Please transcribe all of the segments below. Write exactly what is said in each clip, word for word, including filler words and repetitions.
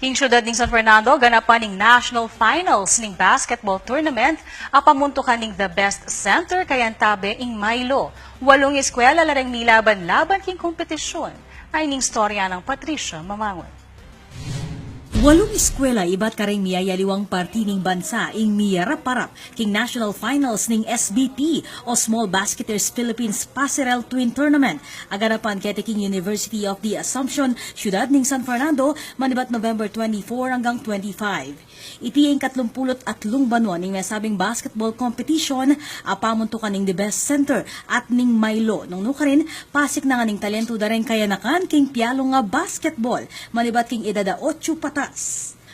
King siyudad ning San Fernando, ganapan ing national finals ning basketball tournament a pamuntukan ning The Best Center kayantabe ing Milo. Walung eskwela la reng milaban-laban king kompetisyun. Ay ning istorya nang Patricia Mamangun. Walung eskwela ibat kareng miyayaliwang parti ning bansa ing miyarap-arap king national finals ning S B T o Small Basketers Philippines Passerelle Twin Tournament a ganapan keti king University of the Assumption, siyudad ning San Fernando, manibat November twenty-four anggang twenty-five. Iti ing katlumpulu't atlung banua ning mesabing basketball competition a pamuntukan ning The Best Center at ning Milo, nung nukarin pasiknangan ning talentu da reng kayanakan king pialung a basketball manibat king edad a otsu patas.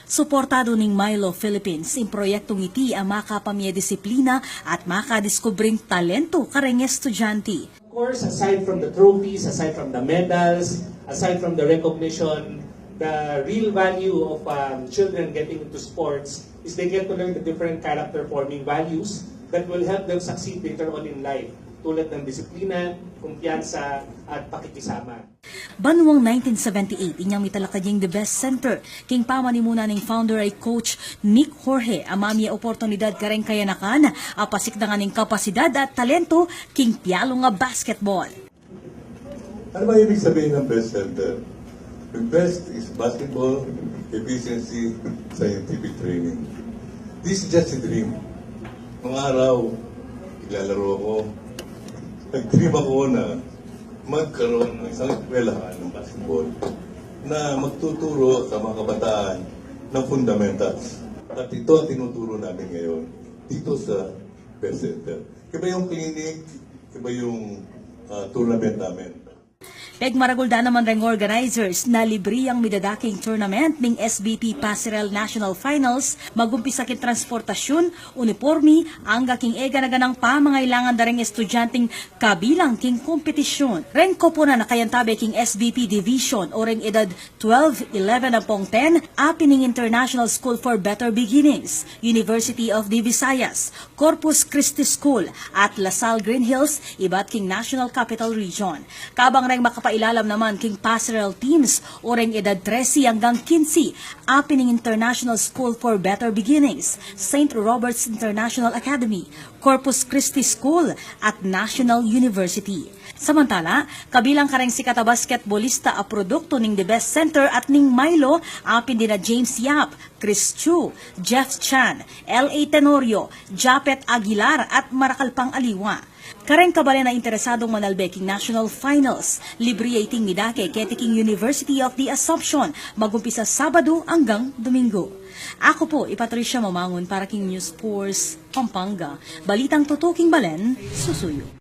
Suportadu ning Milo Philippines ing proyektung iti a makapamie disiplina at makadiskubring talentu kareng estudyante. Of course, aside from the trophies, aside from the medals, aside from the recognition, the real value of um, children getting into sports is they get to learn the different character forming values that will help them succeed later on in life, tulad ng disiplina, kumpiyansa, at pakikisama. Banuang nineteen seventy-eight inyang mitalakad ya ing The Best Center king pamanimuna ning founder a i Coach Nick Jorge a mamie oportunidad kareng kayanakan a pasiknangan ing kapasidad at talentu king pialung a basketball. Ano ba ibig sabihin ng Best Center? The best is basketball, efficiency, scientific training. This is just a dream. Nung araw, naglalaro ako. Nag-dream ako na magkaroon ng isang eskwelahan ng basketball na magtuturo sa mga kabataan ng fundamentals. At ito ang tinuturo namin ngayon dito sa Best Center. Iba yung clinic, iba yung ah, tournament namin. Pegmaragul da naman reng organizers na libre yang midadaking tournament ning S B T Passerelle National Finals, magumpisa king transportasyun, uniporme, angga king e gana-ganang pamangailangan da reng estudyanteng kabilang king kompetisyun. Reng koponan a kayantabe king S B T Division o reng edad twelve, eleven ampong ten, apin ing International School for Better Beginnings, University of the Visayas, Corpus Christi School, at La Salle Green Hills, ibat king National Capital Region. Kabang reng makapailalam naman king Passerelle teams o reng edad trese anggang kinse, apin ing International School for Better Beginnings, Saint Robert's International Academy, Corpus Christi School, at National University. Samantala, kabilang kareng sikat a basketbolista a produktu ning The Best Center at ning Milo, apin dina James Yap, Chris Chu, Jeff Chan, L A Tenorio, Japet Aguilar, at marakal pang aliwa. Kareng kabalen a interesadung manalbe king National Finals, libre ya iting midake keti king University of the Assumption, magumpisa Sabadu anggang Domingo. Aku pu i Patricia Mamangun para king News Force Pampanga. Balitang tutuking balen, susuyu.